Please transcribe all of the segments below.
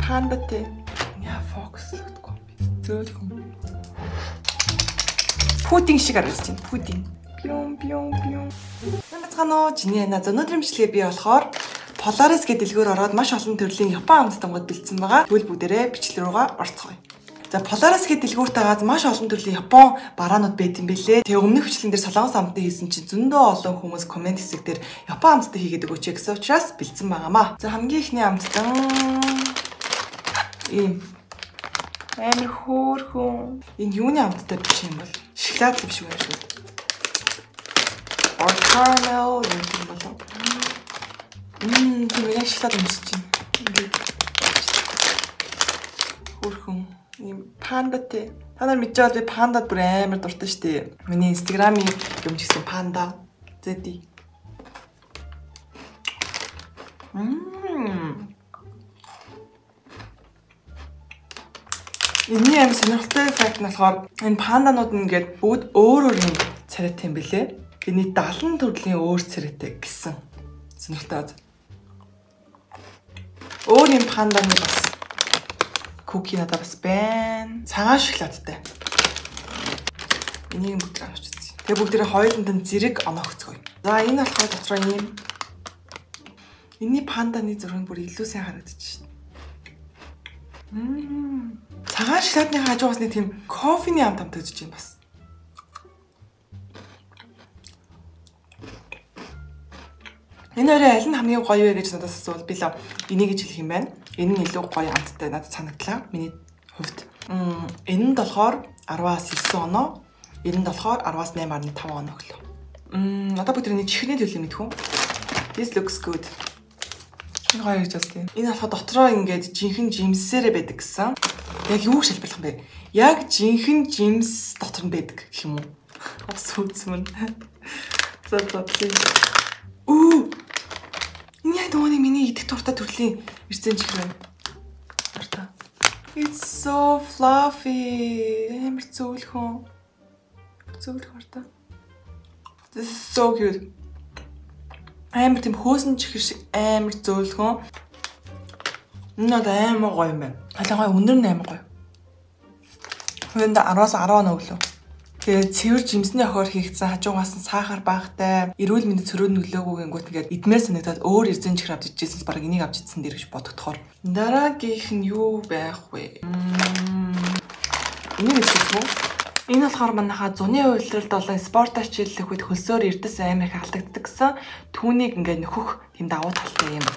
Пандатэй. Яа фокуслохдгүй. Зөөлхөн. Пудинг шиг харагдаж байна. Пудинг. Пюм пюм пюм. Сайн бацгаана уу? Чиний яна. Өнөөдрийн бичлэгээ би болохоор Polaris гэдэг дэлгүүр ороод маш олон төрлийн Япон амттангууд бэлдсэн байгаа. Тэгвэл бүгдээрээ бичлэг рүүгээ орцгоё. За Polaris гэдэг дэлгүүртэйгээс маш олон төрлийн Япон бараанууд байт юм бэлээ. Тэгээ өмнөх бичлэгэн дээр солонгос амттай хийсэн чинь зөндөө олон хүмүүс коммент хэсэг дээр Япон амттай хийгээд өгөөч гэсэн учраас бэлдсэн байгаамаа. За хамгийн эхний амттан ийм амар хөөрхөн. Энэ юуны амттай биш юм бол? Шоколад юм шиг байна шүү. Or caramel юм болов. Тийм яг шоколад өмсөж байна. Ингээд хөөрхөн ийм пандатэй. Та нар мэдж байгаа би пандад бүр амар дуртай шүү дээ. Миний Instagram-ийн юм ч гэсэн панда. Зэди. Энэний амар сонирхолтой факт нь болохоор энэ панданууд нь ингээд бүгд өөр өөр юм царайтай юм бэлээ. Гэний 70 төрлийн өөр царайтай гэсэн. Сонирхолтой. Өөр юм панданы бас куки надад бас байна. Цагаан шоколадтай. Энийг бүгд авчихсан. Тэгээ бүгдээрээ хоёуланд нь зэрэг оноо өгцгөөе. За энэ болохоор дотроо ийм энэний панданы зураг нь бүр илүү сайн харагдчих шин. Цагаан шоколадны хажуугаас нэг тийм кофений амт амт үзэж байна бас. Энэ хоёрын аль нь хамгийн гоё вэ гэж надаас асуувал би л энийг гэж хэлэх юм байна. Энэ нь илүү гоё амттай надад санагдлаа. Миний хувьд. Энэ нь болохоор 10-аас 9 оноо, энэ нь болохоор 10-аас 8.5 оноо өглөө. Одоо бүгд энэ чихний төлөв мэдхүү. This looks good. Энэ гоё гэж бодсон. Энэ болохоор дотроо ингээд жинхэнэ жимсээрээ байдаг гэсэн. Яг юу шилбэлэх юм бэ? Яг жинхэнэ жимс дотор нь байдаг гэх юм уу? Бас үтсмэн. За за тийм. Үу. Энэ яг нөгөө нэг миний идэх дуртай төрлийн эрзэн чихэр байна. Дуртай. It's so fluffy. Амар зөөлхөн. Зөөлхөн дуртай. This is so cute. Амар тийм хөөсөн чихэр шиг амар зөөлхөн. Энэ одоо амар гоё юм байна. Халангой өндөр нь амар гоё. Хүнд 10-аас 10 оноо өглөө. Тэгээ цэвэр жимсний охиор хийгдсэн хажуугаас нь сахар багтай, эрүүл мэндэд сөрөг нөлөөгөө гингүүт ингээд идмээр санагдаад өөр эрзэн чихэр авч ижсэнс бараг энийг авч идсэн дээр гэж бодогдохоор. Дараагийнх нь юу байх вэ? Энийг хэлэх үү? Энэ болохоор манайхаа зуны хувилралд болон спортоор хичээллэх үед хөлсөөр эрдэс амар их алдагддаг гэсэн. Түүнийг ингээд нөхөх тийм давуу талтай юм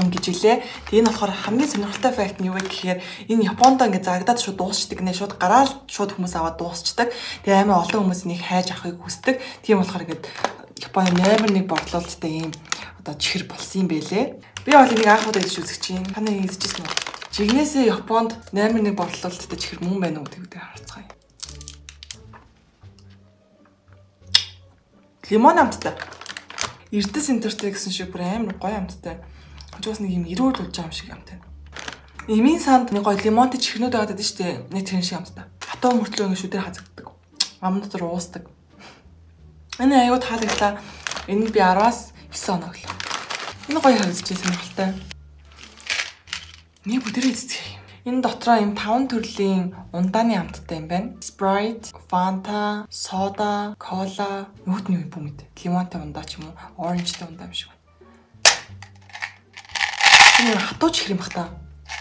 гэж хэлээ. Тэгээ энэ болохоор хамгийн сонирхолтой факт нь юу вэ гэхээр энэ Японд ингээд зарагдаад шууд дуусчдаг нэ, шууд гараал шууд хүмүүс аваад дуусчдаг. Тэгээ амар олон хүмүүс энийг хайж авахыг хүсдэг. Тийм болохоор ингээд Японы номер 1 борлуулалттай ийм одоо чихэр болсон юм бэлээ. Би бол энийг анх удаа идэж үзэж чинь. Та нар идчихсэн үү? Жигнэсээ Японд номер 1 борлуулалттай чихэр мөн байна уу гэдэг харцгаая. Лимон амттай. Эрдэс энтертэй гэсэн шиг бүр амар гоё амттай. Хажуугаас нэг юм эрүүл болж байгаа юм шиг амттай. Эмийн санд нэг гоё лимонтой чихнүүд байгаад байдаг шүү дээ. Нэг тэрэн шиг амттай. Хатуу мөртлөө ингэ шүдэр хазагддаг. Ам дотор уусдаг. Энэ аюу таалагдлаа. Энэ би 10-аас 9 оноо өглөө. Энэ гоё харагдаж байна, сонирхолтой. Нэг бүгдээрээ эцэцгээе. Энэ дотроо юм 5 төрлийн ундааны амттай юм байна. Sprite, Fanta, soda, cola, нөгөөт нь юу юм бэ? Лимонтой ундаа ч юм уу, orangeтай ундаа юм шиг байна. Энэ хатуу чихэр юм бах та.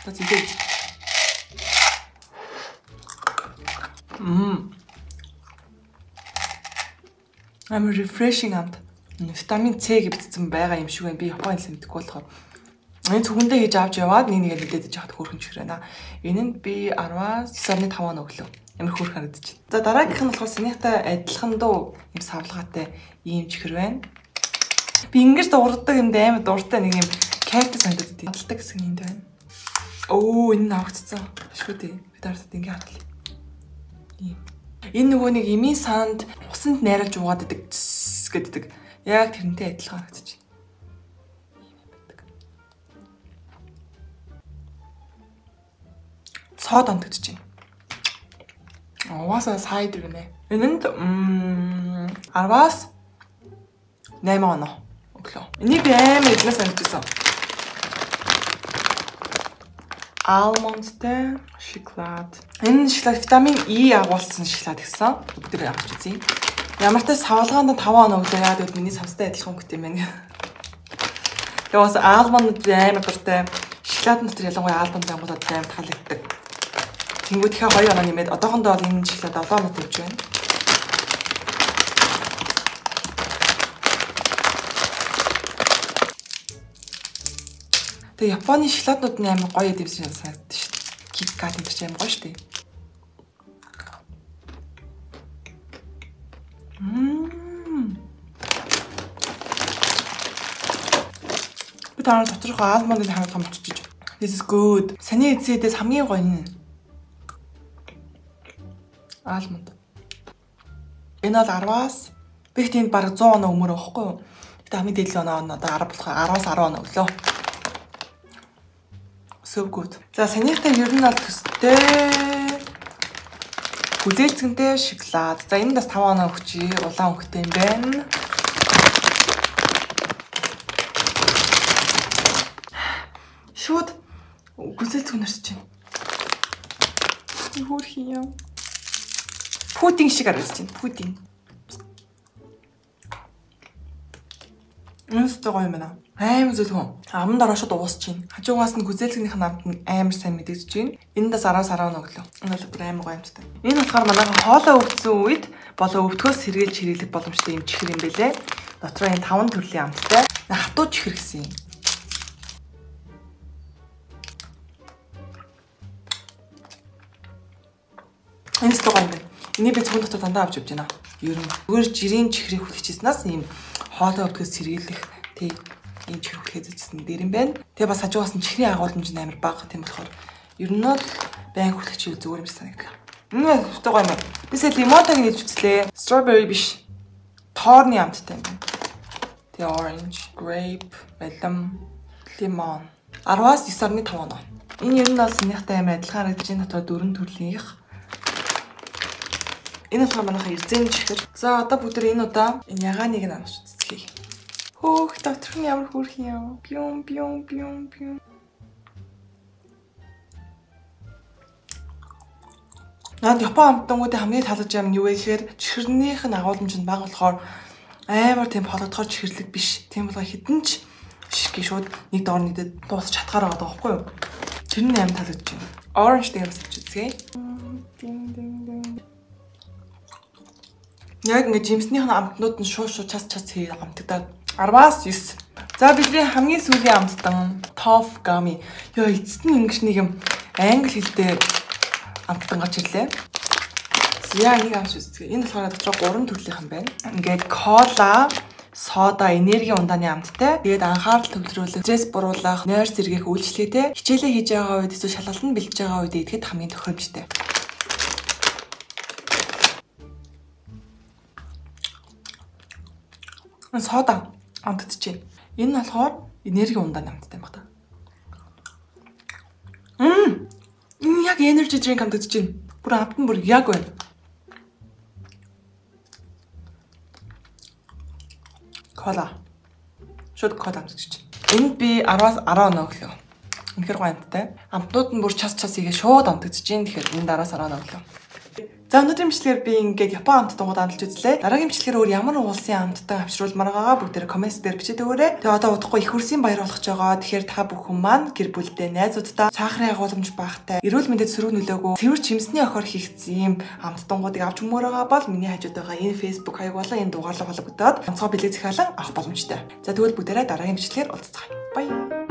За зэдээ. Амар refreshing амт. Витамин С гэж бичсэн байгаа юм шиг байна. Би Япон хэлсэн мэдэхгүй болохоор. Энэ цүгэндээ хийж авч яваад нэг нэгээр нэлээд иж хаад хөөрхөн чихэр байна. Энэ нь би 10-аас 9.5 оноо өглөө. Амар хөөрхөн харагдаж байна. За дараагийнх нь болохоор санийхтай адилхан дуу юм савлгаатай ийм чихэр байна. Би ингэж дуурдаг юмд амар дуртай нэг юм кактус санагдаад байна. Хадалдаг хэсэг нь энд байна. Өө энэ нь авагдсан. Шүү дээ. Би дараад ингэ харлаа. Ийм. Энэ нөгөө нэг эмийн санд усанд найруулж уугаад идэг гэдэг. Яг тэрнтэй адилхан харагдаж байна. Ийм юм байдаг. Сод амтагдаж байна. Угаасаа сайдер гинэ. Энэнд 10-аас 8 оноо өглөө. Энийг би амар идмээр санагдчихсан. Almondтэй шоколад. Энэ шоколад витамин E агуулсан шоколад гэсэн. Бүгд авч үзье. Ямар ч савлгаанд 5 оноо өглөө. Яагаад гэвэл миний савстай адилхан өнгөтэй юм байна. Тэгээ бас almond амар дуртай. Шоколад дотор ялангуяа almond ангуудад амар таалагддаг. Тэнгүү дахиад 2 оноо нэмээд одоохондоо бол энэ шоколад 7 оноо тавьж байна. Тэгээ Японы шоколаднууд нь амар гоё юм шиг санагддаг шүү дээ. Kit Kat энэ ч амар гоё шүү дээ. Би дараа доторх almond-ын хамт хамтчиж. This is good. Саний эцээдээс хамгийн гоё нь almond. Энэ бол 10-аас би ихт энд бараг 100 оноо өмөр байхгүй юу? Гэтэ хамгийн дээд оноо нь одоо 10 болохоор 10-аас 10 оноо өглөө. So good. За санийхтай ер нь бол төстэй гүзээлцгэнтэй шоколад. За энд бас 5 оноо өгчий. Улаан өнгөтэй юм байна. Шууд гүзээлцгэн өрсөж байна. Хөөрхөн юм. Пудинг шиг харагдаж байна. Пудинг. Үнэтэй гоё юм байна. Амар зөвхөн. Аманд ороо шууд уусч байна. Хажуугаас нь гүзээлцгэнийх нь амт нь амар сайн мэдэгдэж байна. Энэ бас 10-аас 10 өглөө. Энэ бол бүр амар гоё амттай. Энэ болохоор манайхан хоолой өвдсөн үед болоо өвдгөөс сэргийлж хэрэглэх боломжтой юм чихэр юм бэлээ. Дотроо энэ 5 төрлийн амттай. Хатуу чихэр гэсэн юм. Энэ ч гоё юм байна. Энийг би цуган дотор дандаа авч явж байна. Ер нь зүгээр жирийн чихрийг хүлчихсэнаас ийм хоолой өвдгөөс сэргийлэх тий ийм чихэр хүлхээ зэжсэн дээр юм байна. Тэгээ бас хажуугаас нь чихрийн агуулмж нь амар бага. Тийм болохоор ер нь бол байн хүлхэх чиг зүгээр юм шиг санагдлаа. Энэ өстой гоё юм байна. Би сая лимонтаг нээж үзлээ. Strawberry биш. Тоорны амттай юм байна. Тэгээ orange, grape, балам, лимон. 10-аас 9.5 оноо. Энэ ер нь бол санийхтай амар адилхан харагдаж байна. Дотор 4 төрлийнх. Энэ болохоор манайха эрзэн чихэр. За одоо бүгд энэ удаа энэ ягааныг нь авч үзье. Хөөх доторх нь ямар хөөрхөн юм. Бюм бюм бюм бюм. Наад Япон амттангуудын хамгийн таалагдж юм нь юу вэ гэхээр чихэрнийх нь агуулмж нь бага болохоор амар тийм холгодохоор чихэрлэг биш. Тийм болохоор хідэн ч ширхгийг шууд нэг доор нэгдээд дуусч чадхаар байгаа байхгүй юу? Тэр нь амар таалагдж байна. Orange дээр бас авч үзье. Яг ингээ жимснийх нь амтнууд нь шууд шууд час час хий амтагдаад 10-аас 9. За бидний хамгийн сүүлийн амттан Toff Gummy. Йоо эцэст нь ингэж нэг юм англи хэлтэй амттан гарч ирлээ. За энийг авч үзье. Энэ болохоор дотроо 3 төрлийнх юм байна. Ингээд кола, сода, энерги ундааны амттай. Тэгээд анхаарал төвлөрүүлэх, стресс буруулах, нойр сэргээх үйлчлэгээтэй. Хичээлээ хийж байгаа үед эсвэл шалгалтанд бэлдэж байгаа үед идэхэд хамгийн тохиромжтой. Энэ сода амтдаж байна. Энэ нь болохоор энерги ундааны амттай юм байна та. Энэ яг energy drink амтдаж байна. Бүр амт нь бүр яг байна. Кола. Шууд кола амтдаж байна. Энд би 10-аас 10 оноо өглөө. Үнэхээр гоё амттай. Амтнууд нь бүр час час игээ шууд амтдаж байна. Тэгэхээр энд 10-аас 10 оноо өглөө. За өнөөдрийн бичлэгээр би ингээд Япон амттангууд амталж үзлээ. Дараагийн бичлэгээр өөр ямар уулсын амттан авчруулмаар байгаагаа бүгдээр коммент дээр бичээд өгөөрэй. Тэгээ одоо удахгүй их хөрсийн баяр болох ч байгаа. Тэгэхээр та бүхэн маань гэр бүлдээ, найзууддаа сахарын агуулмж багтай, эрүүл мэндэд сөрөг нөлөөгөө, цэвэр чимсний охор хийгдсэн ийм амттангуудыг авч өгмөр байгаа бол миний хажууд байгаа энэ Facebook хаяг болон энэ дугаарлаг холбогдоод онцгой бэлэг захиалан авах боломжтой. За тэгвэл бүгдээрээ дараагийн бичлэгээр уулзцгаая. Bye.